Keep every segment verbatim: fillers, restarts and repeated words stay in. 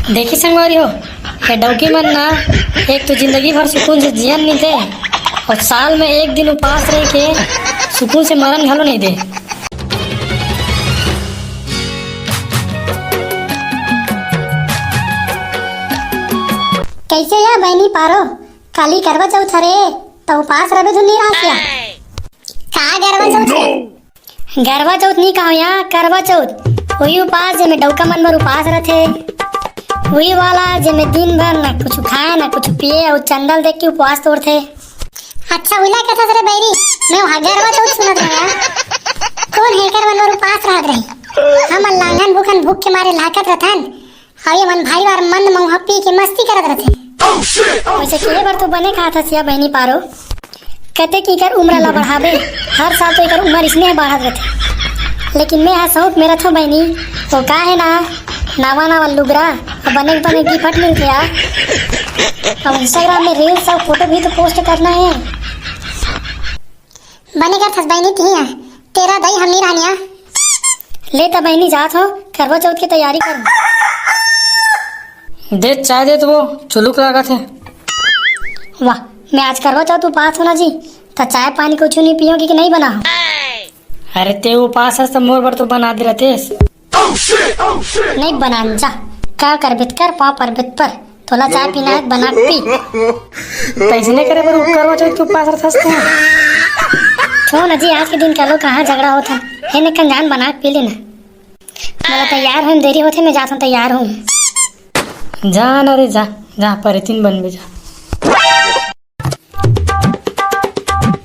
देखी संगवारी हो, ये डौकी मन ना एक तो जिंदगी भर सुकून से जियन नहीं दे और साल में एक दिन उपास रह के सुकून से मरन घलो नहीं दे। कैसे या बहनी पारो, काली करवा चौथ हरे, त उपास रहे धुन नहीं रहा क्या? का करवा चौथ है? गरवा चौथ नहीं कहो यहाँ, करवा चौथ। वही उपास जेमे डौका मन बर उपास रथे। वही वाला जेमे दिन भर ना कुछ खाए ना कुछ पिए और चंदा ल देख के उपवास तोड़थे। अच्छा, उला कथा रे बैरी, मैं वहाँ गरवा चौथ सुनत रहे यार। कौन हेकर मन बर उपास रहत रही? हम लांघन भूखन भूख के मारे लाकत रथन। अउ ये मन भारी बार मंद मउहा पी के मस्ती करत रथे। वैसे केहे बर तो बने खात हस या बहनी पारो। कते की कर उम्र ला बढ़ाबे, हर साल तो एकर उम्र इसने बढ़त रथे। लेकिन मैं हा शौक में रथों बहनी, वो का है ना, नवा नवा लुगरा, अब बने बने गिफ्ट मिलथे यार। अब Instagram में reels और photo भी तो post करना है। बने करथस बहिनी तिही ह, तेरा दई हम नी रानिया। ले त बहिनी जात हो, करवा चौथ के तैयारी कर। दे चाय दे तो वो चुलुक लागत है। वाह, मैं आज करवा चौथ उपास हो ना जी, त चाय पानी कुछ नहीं पियोगी कि नहीं बना हो? अरे ते उपास हस त मोर बर तो बना दे रहतेस। नहीं बनान जा, का करबे त कर, पाँव परबे त पर। तोला चाय पीना है, बना के पी। तैसने करे बर करवा चौथ के उपास रथस तू। छोड़ ना जी, आज के दिन कालो कहाँ झगड़ा होत है। हे ने कन जान बना के पी लेना। मोला तैयार होए में देरी होथे, मैं जात हूँ, तैयार हूँ। जा ना रे, जा, जा, परेतिन बनबे, जा।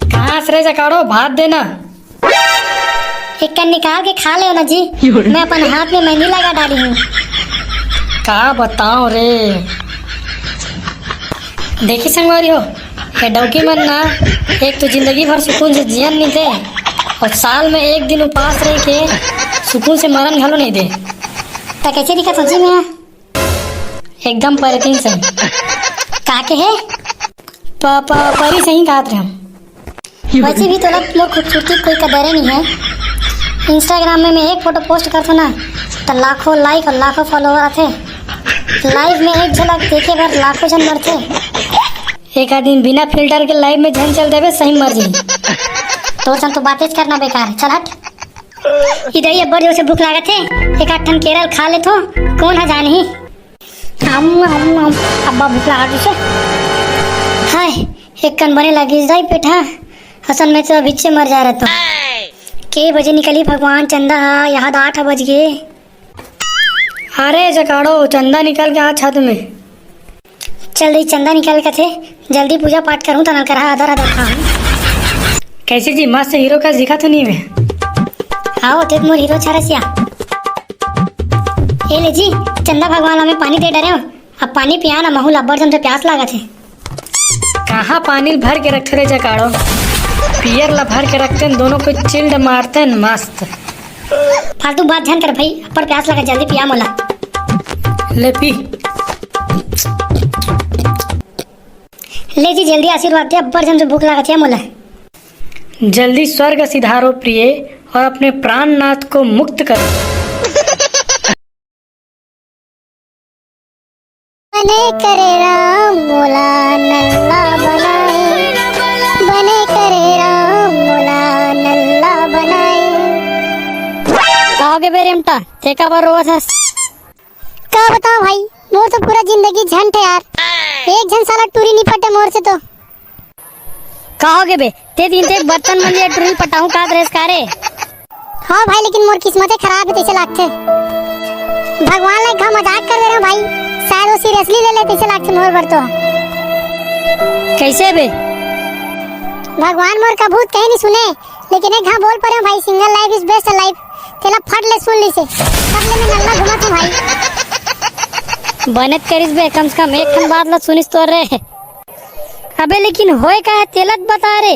कहाँ से रे जकाड़ो, भात देना। एक कन निकाल के खा ले ना जी, मैं अपन हाथ में मेहंदी लगा डाली हूँ। का बताओ रे। देखी संगवारी हो, ये डौकी मन ना एक तो जिंदगी भर सुकून से जियन नहीं दे और साल में एक दिन उपास रह के सुकून से मरन घलो नहीं दे। त कैसे दिखत हो जी मैं? एकदम परेतिन सही। का के हे? प-, प-, परी सही कहत रहे हम। वैसे भी तोला लोग खूबसूरती कोई कदरे नहीं है। Instagram में मैं एक photo post करथों ना, त लाखों like और लाखों follower आथे। Live में एक झलक देखे बर लाखों झन मरथे। एक आदमी बिना filter के live में झन चल देवे, सही मर जाही। तोर सन तो बातें करना बेकार है, चल हट। इधर ही अब्बड़ जोर से भूख लागत है, एक आध ठन केरा ल खा लेथों, कौन ह जानही। हम, हम, हम, अब्बा भूख लागत है। हाय, एक कन बने लगिस दाई पेट हा, असल में तो अभिच्चे मर जा रहता। के बजे निकली भगवान चंदा हा, यहाँ तो आठ बज गए। अरे जकाड़ो, चंदा निकाल के आ छत में। चल रही चंदा निकाल के थे, जल्दी पूजा पाठ करूँ त नलकरहा आदर आदर खाऊँ। कैसे जी, मस्त हीरो का दिखा तो नहीं मैं? आओ, ते मोर हीरो छरसिया। ए ले जी, चंदा भगवान ला मैं पानी दे डरे हूँ। अब पानी पिया ना, महू ला अब्बड़ जम से प्यास लागत है। कहाँ पानी भर के रखे रे जकाड़ो? पियर ला भर के रखते हैं, दोनों को chilled मारते हैं, मस्त। फालतू बात झन कर भाई, अब्बड़ प्यास लगा, जल्दी पिया मोला। ले पी। ले जी, जल्दी आशीर्वाद दे, अब्बड़ जम से भूख लागत है मोला। जल्दी स्वर्ग सिधारो प्रिय, और अपने प्राणनाथ को मुक्त करो। बने करे राम मोला नल्ला बनाए, बने करे राम मोला नल्ला बनाए। का होगे बे रेमटा, ते काबर रोवत हस? का बताओ भाई, मोर तो पूरा जिंदगी झंड है यार, एक झन साला टूरी नहीं पटे मोर से तो। का होगे बे? ते दिन ते बर्तन मंजे टूरी पटाहूं का ड्रेस का रे? हाँ भाई, लेकिन मोर किस्मते खराब है, तैसे लागथे। भगवान ला एक घाव मजाक कर दे रहे हो भाई, शायद वो seriously ले ले, तैसे लागथे मोर बर तो। कैसे बे? भगवान मोर कभू कहीं नहीं सुने, लेकिन एक घाव बोल परे हो भाई, single life is best life। तेला फट ले सुन ली से, तब ले मैं नल्ला घुमा तू भाई। बने त करिस बे, कम से कम एक ठन बात ला सुनिस तो रे। अबे लेकिन होय का है, तेला त बता रे।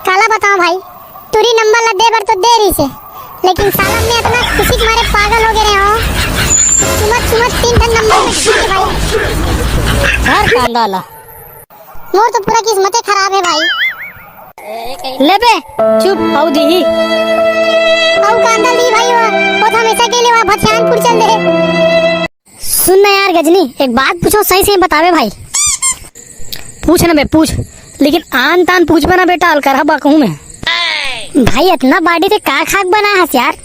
काला बताओ भाई, टूरी नंबर ला दे बर तो दे रही से, लेकिन साला मैं इतना खुशी के मारे पागल हो गए रहे हो। चुमत चुमत तीन ठन नंबर में ठीक है भाई। हर कांदा ला। मोर तो पूरा किस्मते खराब है भाई। ले बे, चुप, अउ दीही। अउ कांदा दी भाई, वो, वो तो हमेशा के लिए वहाँ भथियानपुर चल दे। गजनी, एक बात पूछो, सही सही बतावे भाई। पूछ ना बे, पूछ, लेकिन आन तान पूछबे ना बेटा, अलकरहा बकहूँ मैं। भाई, इतना बॉडी से का खाक बना हस यार?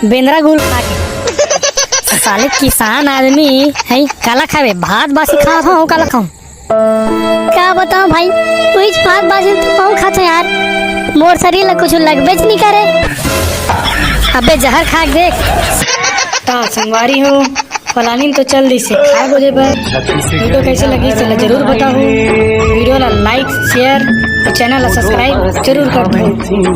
बेंदरा गुल खा के। साले किसान आदमी है, काला खावे, भात बासी खात हूँ, काला खाऊं? का बताऊं भाई, उहीच भात बासी तो कहूँ खात हूँ यार, मोर शरीर ला कुछ लगबेच नहीं करे। अबे जहर खा के देख। ता संगवारी हो, पलानी तो चल दिस हे खाए बोले बर। वीडियो कैसे लगी, चला जरूर बताओ। वीडियो ला लाइक, शेयर और चैनल ला सब्सक्राइब जरूर कर दो।